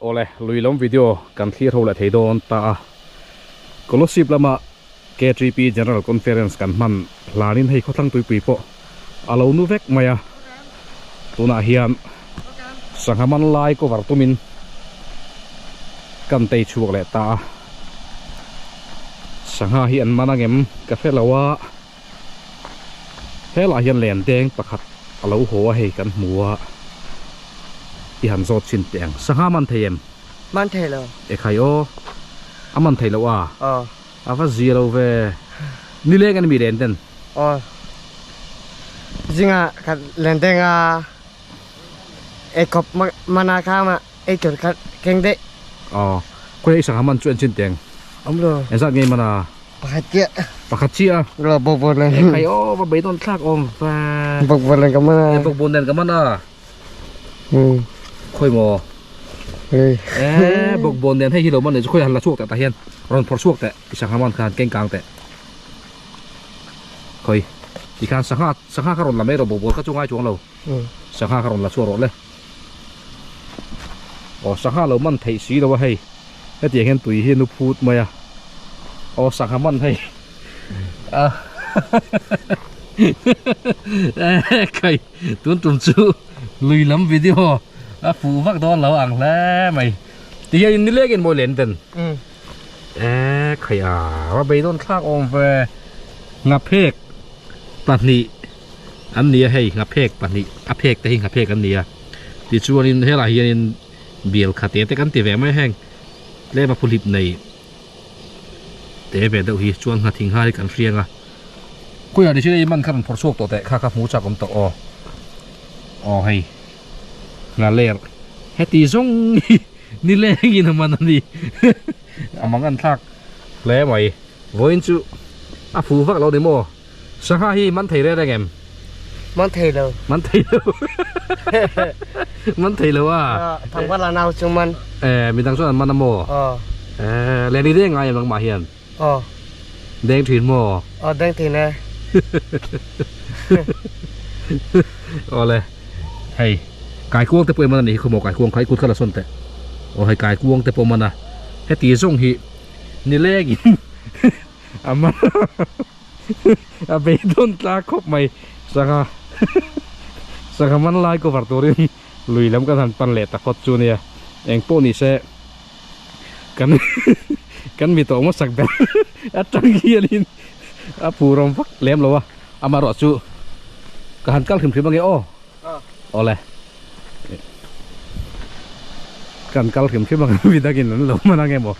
Awle, lui lam video kan thlir ho leh thei dawn ta a. Kolosip lama KTP General Conference kan hman hlanin hei khawthlang tuipui pawh a lo nu vek mai a. Tunah hian sangha man lai cover tumin kan tei chhuak leh ta a. Sangha hi an man angem ka hre lo a. Helaiah hian len deng pakhat a lo haw a hei kan hmu a i han zawt chin teh ang. Sangha man thei em? Man thei lo. E khai aw. A man thei loh a? Aw. A va zia lo ve. Nileng an mi len den? Aw. Zingah khat len deng a eikhawp man a kham a eitur khat keng daih. Aw. Khawi i sangha man chu en chin teh ang? Awm lo. Engzat nge i man a? Pakhat chiah. Pakhat chiah a? Lo bawkbawn nen. E khai aw va beidawn thlak awm va. Bawkbawn nen ka man a. E bawkbawn nen ka man a. Um. Khawi maw? Hei. E bawkbawn nen hei hi lo man nei chu khawi han la chhuak teh tah hian rawn phawrh chhuak teh i sangha man khan keng kang teh. Khawi tikhan sangha sangha kha rawn la mai rawh bawkbawn kha chu ngai chuang lo. Sangha kha rawn la chhuak rawh le. Aw sangha lo man theih si lo a hei hetiang hian tui hi nu phut mai a aw sangha man hei a kai tun tum chu lui lam video a fuh vak dawn lo ang hle mai ti hian in nileng in mawi len den e khai a va beidawn thlak awm ve ngaphek pahnih an ni a hei nghaphek pahnih a phek te hi nghaphek an ni a tichuanin helaiah hianin bial kha te te kan ti ve mai heng tlem a phuhlip nei te ve deuh hi chuan nghathing har hi kan hriang a khawiah ni chu hei man kha rawn phawrh chhuak tawh teh kha kha hmu chak awm tawh aw aw hei nghaler heti zawng hi nilengin a man a ni a mang an thlak hle mai vawiin chu a fuh vak lo ni maw. Sangha hi man thei reng reng em? Man thei lo. Man thei lo. Man thei lo a. Thangpa la nau chu man. Eh, midang chuan an man a maw? Aw. Eh, leni deng ngai em nangmah hian? Aw. Deng thin maw? Aw, deng thin e. Aw le. Hei, kaikuang te pawh i man a nih hi khaw maw kaikuang kha i kut kha la sawn teh. Aw hei kaikuang te pawh man a. Heti zawng hi nilengin a man a beidawn tlak khawp mai sangha sangha man lai cover turin lui lam kan han pan leh ta phawt chu nia eng pawh ni se kan kan mi tawh hmasak ber atang hianin a phur awm vak lem lo a amaherawh chu ka han kal hrim hrim ange aw awle kan kal hrim hrim ang mi dangin an lo hman ang emaw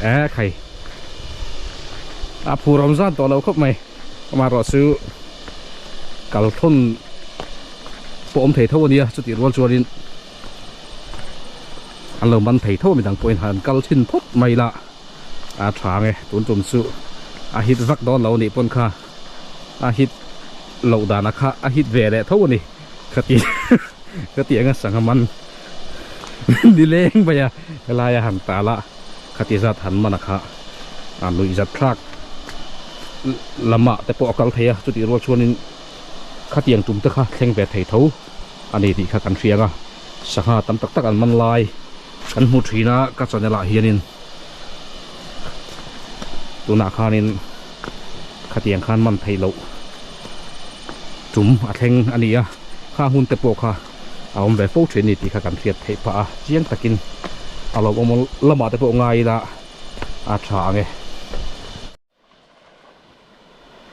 eh khai a phur awm zan tawh lo khawp mai amaherawh chu kal thawn pawh awm thei tho ania chutih rual chuanin an lo man thei tho a midang pawhin han kal thin phawt mai la a tha ang e tun tum chu a hit vak dawn lo anih pawn kha. a hit loh dana kha a hit ve leh tho a ni ka ti ka ti anga sangha man nileng mai a helai a han tal a khati zat han man a kha a nuih zat thlak lamah te pawh a kal thei a chutih rual chuanin khatiang tum te kha thleng ve thei tho a ni tih kha kan hria ang a sangha tam tak tak an man lai kan hmu thin a ka channel ah hianin tunah khanin khatiang khan man theih loh tum a thleng a ni a kha hmun te pawh kha a awm ve fo thin a ni tih kha kan hriat theih phah a chiang takin a lo awm lamah te pawh ngai ila a tha ang e.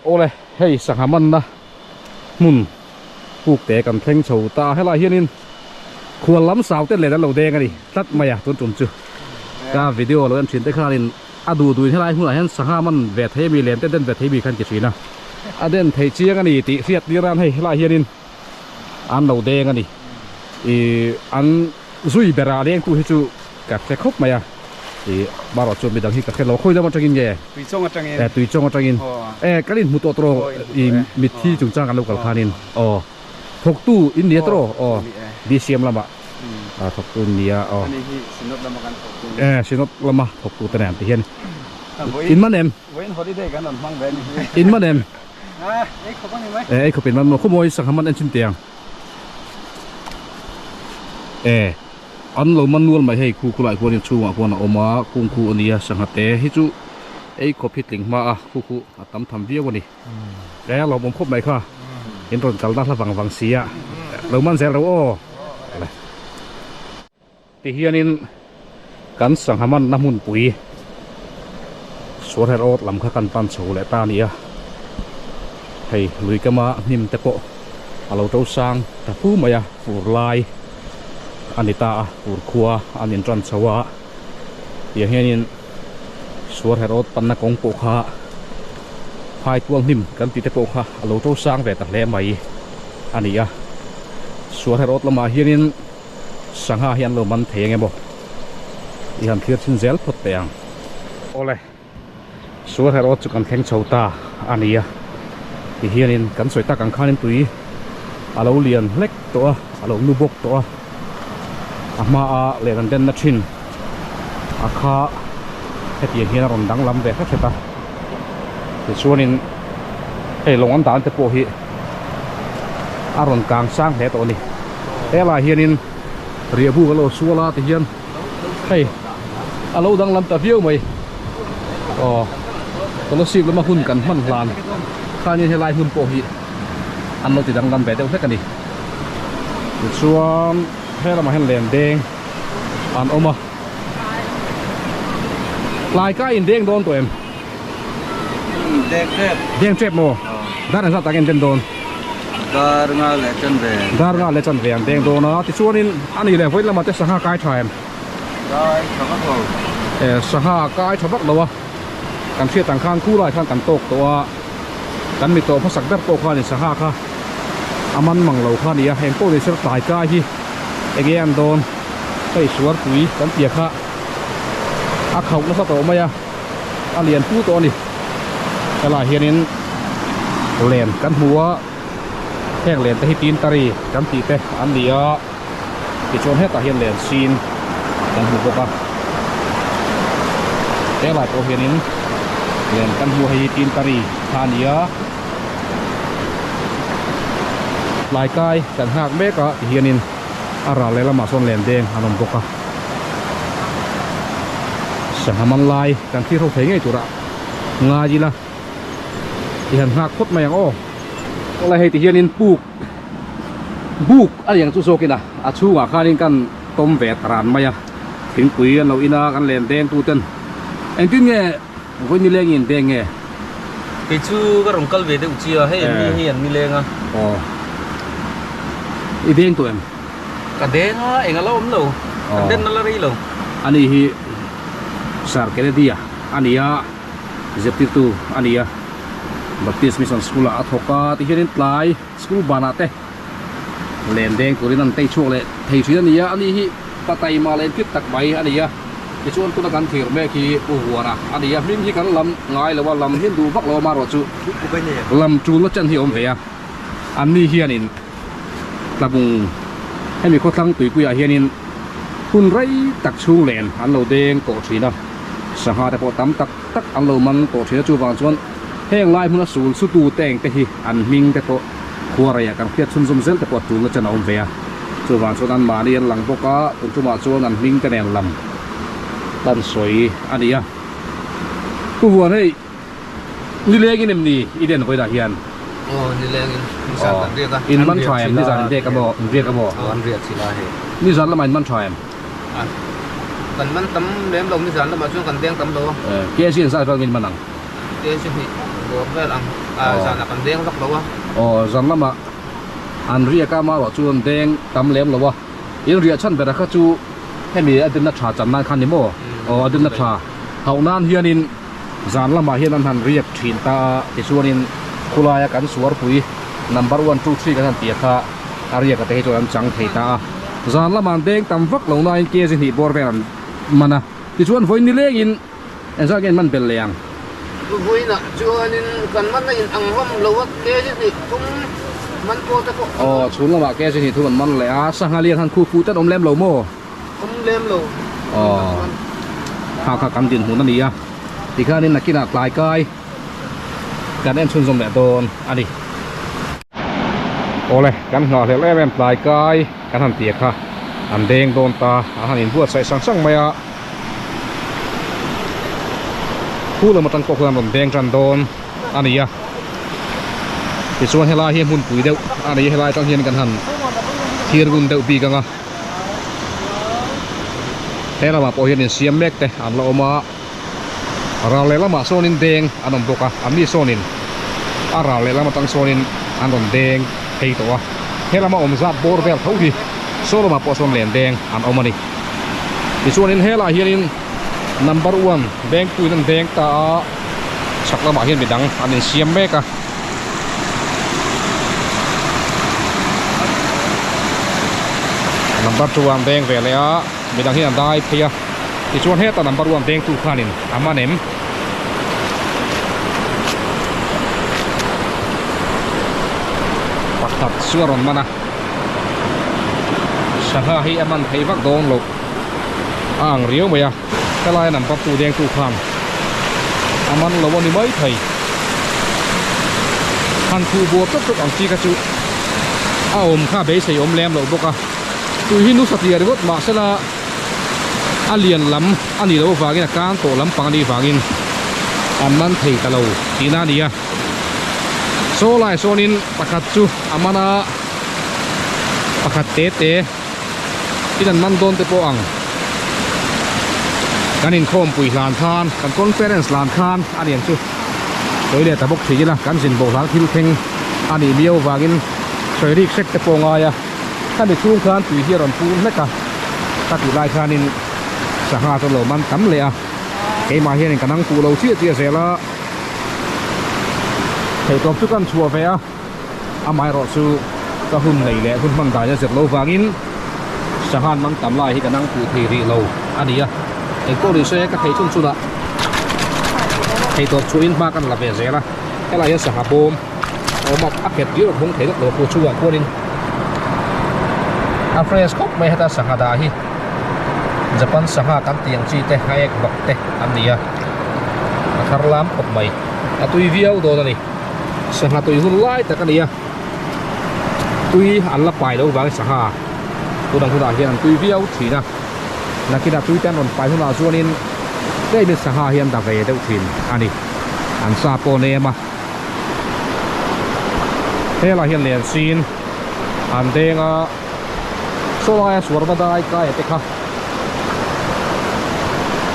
Awle hei sangha manna hmun puk te kan thleng chho ta a helaiah hianin khual lam sau te len an lo deng a ni tlat mai a tun tum chu ka video lo en thin te khanin a duh duhin helai hmunah hian sangha man ve thei ami len te den ve thei mi khan ti thin a a den thei chiang a ni tih hriat tir an hei helaiah hianin an lo deng a ni ih an zui berah lengtu hi chu ka hre khawp mai a. Ih marawh chu midang hi ka hre lo khawi lam atangin nge? Tuichawng atangin. Eh tuichawng atangin. Eh kan inhmu tawh tawh ih mitthi chungchang kan lo kal khanin aw thawktu in nia tawh aw BCM lamah ah thawktu in nia aw. Ani hi Synod lama kan thawktu. Eh Synod lama thawktu te nen ti hian in man em? Vawiin holiday kan rawn hmang ve a ni hi. In man em? Ah ei khawp a ni mai. Eh ei khawp in man maw khawmawi sangha man en chin teh ang. E an lo man nual mai hei khu khulai khuanin chhungah khuan a awm a kung khu a nia sangha te hi chu ei khawp hi tling hma a khu khu a tam tham viau a ni e a lawmawm khawp mai kha in rawn kalna hla vang vang si a lo man zel ro aw Tihianin kan sangha manna hmunpui suarher awt lam kha kan pan chho leh ta a ni a, hei lui kama hnim te pawh a lo to sang ta fu mai a, fur lai a ni ta a, fur khua an in tan chho a, tiang hianin suarher awt panna kawng pawh kha phaitual hnim kan tih te pawh kha a lo to sang ve ta hle mai a ni a, suarher awt lamah hianin. Sangha hi an lo man thei eng emaw i han thlir chhin zel phawt teh ang. Awle, Suarher awt chu kan thleng chho ta a ni a, tihianin kan sawi tak ang khanin tui a lo lian hlek tawh a, a lo nu bawk tawh a, a hmaa len an denna thin a kha hetiang hian a rawn danglam ve hret hret a, tichuanin hei lawng an dan te pawh hi a rawn kang sang hle tawh a ni. Helaiah hianin riahbuk a lo sual a tihian hei a lo danglam ta viau mai aw Kolasib lama hun kan hman hlan khanin helai hmun pawh hi an lo ti danglam ve deuh hlek a ni tichuan he lamah hian len deng an awm a tlai ka in deng dawn tawh em? Deng tep. Deng tep maw? Dar engzat tak nge an den dawn? Dar nga leh chan ve. Dar nga leh chan ve an deng dawn a, tichuanin a ni leh vawi lamah te sangha kai tha em? Kai tha vak lo. E sangha kai tha vak lo a, kan hriat ang khan khu lai khan kan tawk tawh a, kan mi tawh hmasak ber pawh khanin sangha kha a man mang lo kha a ni a, eng pawh ni sir tlai kai hi enge an dawn hei suarpui kan tia kha a khauh nasa tawh mai a. a lian pu tawh a ni helaiah hianin len kan hmu a heng len te hi tintari kan tih te an ni a tichuan hetah hian len sin kan hmu bawk a helai pawh hianin len kan hmu a hei hi tintari kha a ni a tlai kai kan nghak mek a tihianin a ral lehlamah sawn len deng an awm bawk a. Sangha man lai kan thlir ho thei ngei turah ngai ila i han nghak phawt mai ang aw. Awle hei ti hianin puk buk a ni ang chu zawkin a a chhungah khanin kan tawm ve ta ran mai a thingpui an lo in a kan len deng tu ten engtin nge vawi nileng in deng nge. Kei chu ka rawn kal ve deuh chia hei an ni hi an nileng a. Aw i deng tawh em? Ka deng a, eng a la awm lo. Ka den na la rei lo. Ani hi Sir Kennedy a a ni a, zirtirtu a ni a, Baptist Mission School ah a thawk a, tihianin tlai school banah te len deng turin an tei chhuak leh thei thin a ni a, ani hi pa taima leh infit tak mai a ni a, tichuan tuna kan thlir mek hi Pu Huana a ni a, hming hi kan lam ngai lo a, lam hi an duh vak lo a, amaherawhchu lam tulna chen hi a awm ve a, anni hianin. Tlabung hemi khawthlang tuipuiah hianin hun rei tak chhung len an lo deng tawh thin a, sangha te pawh tam tak tak an lo man tawh thin a, chuvang chuan heng lai hmuna sul sutu te eng te hi an hming te pawh khua reiah kan hriat chhunzawm zel te pawh a tulna chen a awm ve a, chuvang chuan an mahni an lang bawk a, tun tumah chuan an hming te nen lam kan sawi a ni a. Pu Huan hei. Nilengin em ni i den vawilah hian? Aw nilengin nizan kan riak a. In man tha em? Nizan in riak a maw? In riak a maw? Aw an riak chila hei. Nizan lamah in man tha em? Kan man tam lem lo nizan lamah chuan kan deng tam lo a. Kg an zat vel nge in man ang? Kg hnih bawr vel ang. Zanah kan deng vak lo a. Aw zan lamah an riak a marawh chu an deng tam lem lo a. In riah chhan ber a kha chu hemi a dinna tha chan nan khan ni maw? Aw a dinna tha hauh nan hianin Zan lamah hian an han riak thin ta a, tichuanin khulaia kan suarpui number one two three kan han tih kha a riak a te hi chuan an chang thei ta a. Zan lamah an deng tam vak lo nain kg hnih bawr vel an man a, tichuan vawiin nilengin engzat nge an man belh leh ang? Vawiinah chuanin kan man a in ang hlawm lo a, kg hnih thum man pawh te pawh. Aw, chhun lamah kg hnih thum an man leh a, sangha lian han khuh fuh ten awm lem lo maw? Awm lem lo. Aw. Kha kha kan dinhmun a ni a. Tikhanin nakinah tlai kai kan en chhunzawm leh dawn a ni. Awle, kan nghahhlelh em em tlai kai kan han ti a kha. An deng dawn ta a han inbuatsaih sang sang mai a khu lam atang pawh khuan an rawn deng tan dawn a ni a tichuan helai hi hmunpui deuh a ni a helai atang hian kan han thlir ngun deuh bik ang a he lamah pawh hian insiam mek te an la awm a ral lehlamah sawnin deng an awm bawk a anni sawnin a ral lehlam atang sawnin an rawn deng phei tawh a he lama awm zat bawr vel tho hi saw lamah pawh sawn len deng an awm a ni tichuanin helaiah hianin number one deng puiin an deng ta a chhak lamah hian midang an insiam mek a. Number two an deng ve leh a midang hian an dai phei a tichuan heta number one dengtu khanin a man em. Pakhat chu a rawn man a sangha hi a man thei vak dawn loh a ang riau mai a helai number two dengtu khan a man lo a ni mai thei han khuh buar tawp tawp ang chi kha chu a awm kha beisei awm lem loh bawk a tui hi nusa tliah ringawt mahsela a lian lam a nih loh avangin a kang tawh lampang a nih vangin an man thei ta lo tihna a ni a saw lai sawnin pakhat chu a man a pakhat te te in an man dawn te pawh ang kan inkhawmpui hlan khan kan conference hlan khan a ni ang chu sawi leh ta bawk thei ila kan zin bawh hlan thil thleng a nih miau vangin sawi rik hrek te pawh a ngai a khami chhung khan tui hi a rawn pur hlek a ka tih lai khanin sangha chu a lo man tam leh a keimah hianin ka nang puh lo chiah chiah zel a theihtawp chu ka chhuah ve a amaherawh chu ka hun nei leh hun hman dan a zir lo vangin sangha an man tam lai hi ka nang puh thei rih lo a ni a engpawh ni se ka thei chhun chhun ah theihtawp chhuahin hma kan la ve zel a helai hian sangha bawm a awm a a khet riau a hmung thei vak lo a khu chhungah khuanin a fresh khawp mai heta sangha dah hi Japan sangha kan tih ang chi te a ek bak te an ni a a thar lam khawp mai a tui viau dawn a ni sangha tui hun lai tak a ni a tui an la pai loh vangin sangha tunang hunah hian an tui viau thin a nakinah tui te an rawn pai hunah chuanin tlemin sangha hi an da ve deuh thin a ni an sa pawh a nem a. Helai hian len sin an deng a saw laia suarna dai kai te kha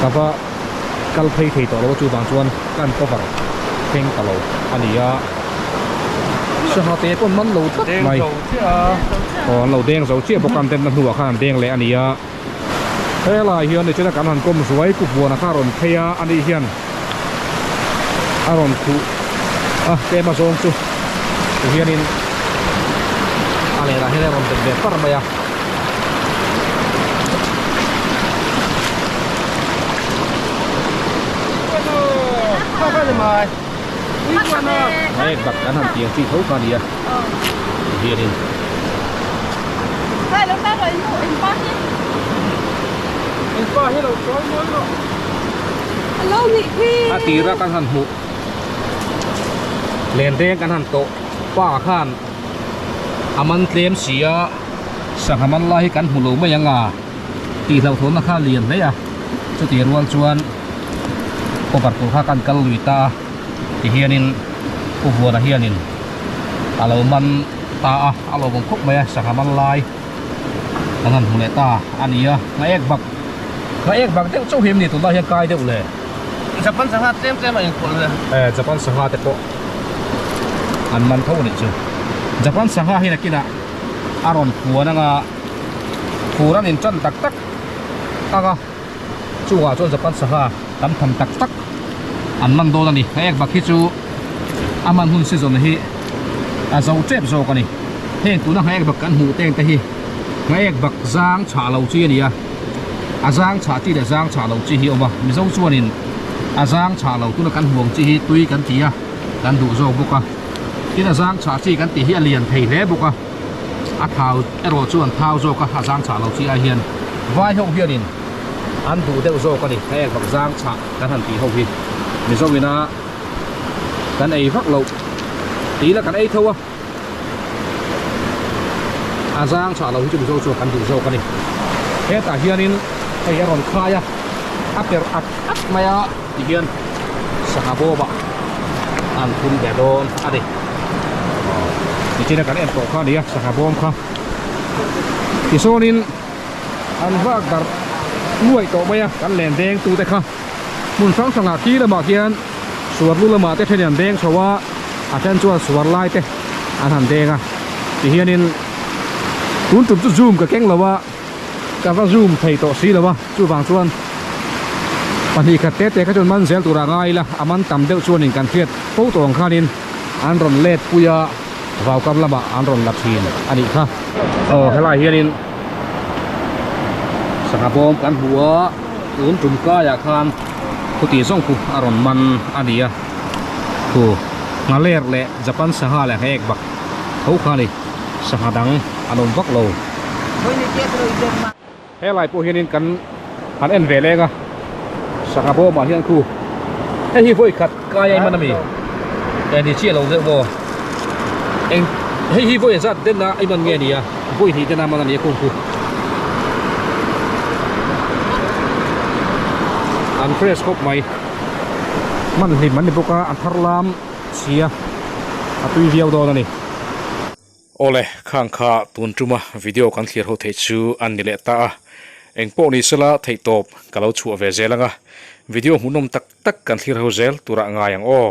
ka va kal phei thei tawh lo a chuvang chuan kan cover thleng ta lo a ni a sangha te pawn man lo tlat mai aw an lo deng zo chiah bawk a an denna hnuah khan an deng leh a ni a helai hian nichina kan han kawm zuai pu buana kha a rawn phei a ani hian. A rawn khuh a tlem a zawng chu ti hianin a lehlah hian a rawn bet ve par mai a. Hei bak an han ti ang chi tho kha a ni a ti hianin. A tira kan han hmuh len deng kan han tawh pa khan a man tlem si a sangha man lai hi kan hmu lo mai ang a tih hlauhthawnna kha a lian hle a chutih rual chuan cover tur kha kan kal lui ta a tihianin u vuana hianin a lo man ta a a lawmawm khawp mai a sangha man lai kan han hmu leh ta a ni a nghaek bak nghaek bak deuh chauh hi em ni tunlai hian kai deuh le. Japan sangha tlem tlem a inkhawlh le. E Japan sangha te pawh an man tho a nih chu Japan sangha hi nakinah a rawn khuan anga fur an intan tak tak anga chungah chuan Japan sangha tam tham tak tak an man dawn a ni nghaek bak hi chu a man hun season hi a zo tep zawk a ni heng tuna nghaek bak kan hmuh teng te hi nghaek bak zang chhah lo chi a ni a a zang chhah chi leh zang chhah lo chi hi a awm a mizo chuanin a zang chhah lo tuna kan hmuh ang chi hi tui kan ti a kan duh zawk bawk a tin a zang chhah chi kan tih hi a lian thei hle bawk a a thau erawh chu an thau zawk a a zang chhah lo chi ai hian vai ho hianin an duh deuh zawk a ni heng bak zang chhah kan han tih ho hi mizo ina kan ei vak loh tih ila kan ei tho a. A zang chhah lo hi chu Mizo chuan kan duh zawk a ni. Hetah hianin hei a rawn khai a, a perh at at mai a tihian sangha bawmah an phun ve dawn a ni. Nichina kan en tawh kha a ni a, sangha bawm kha. Tisawnin an vak darh nuaih tawh mai a, kan len deng tute kha hmun hrang hrangah khi lamah khian suar lu lamah te then an deng chho a, a then chuan suar lai te an han deng a tihianin tun tum chu zoom ka keng lo a ka va zoom thei tawh si lo a chuvang chuan pahnih khat te te kha chuan man zel turah ngai ila a man tam deuh chuanin kan hriat fo tawh ang khanin an rawn let pui a vaukam lamah an rawn la thin a nih kha aw helai hianin sangha bawm kan hmu a tun tum kaiah khan khuti zawng khu a rawn man a ni a khu nghaler leh Japan sangha leh hek bak tho kha a ni sangha dang an awm vak lo. Helai pawh hianin kan han en ve leng a sangha bawmah hian khu hei hi vawi khat kai a iman ami e ni chiah lo deuh maw eng hei hi vawi zat den a iman nge ni a vawi hnih den a man a ni a kung khu an fresh khawp mai man hlim an ni bawk a an thar lam si a a tui viau dawn a ni. Awle, khang kha tun tuma video kan thlir ho theih chu an ni leh ta a, engpawh ni sela theihtawp ka lo chhuah ve zel ang a, video hmuhnawm tak tak kan thlir ho zel turah ngai ang aw.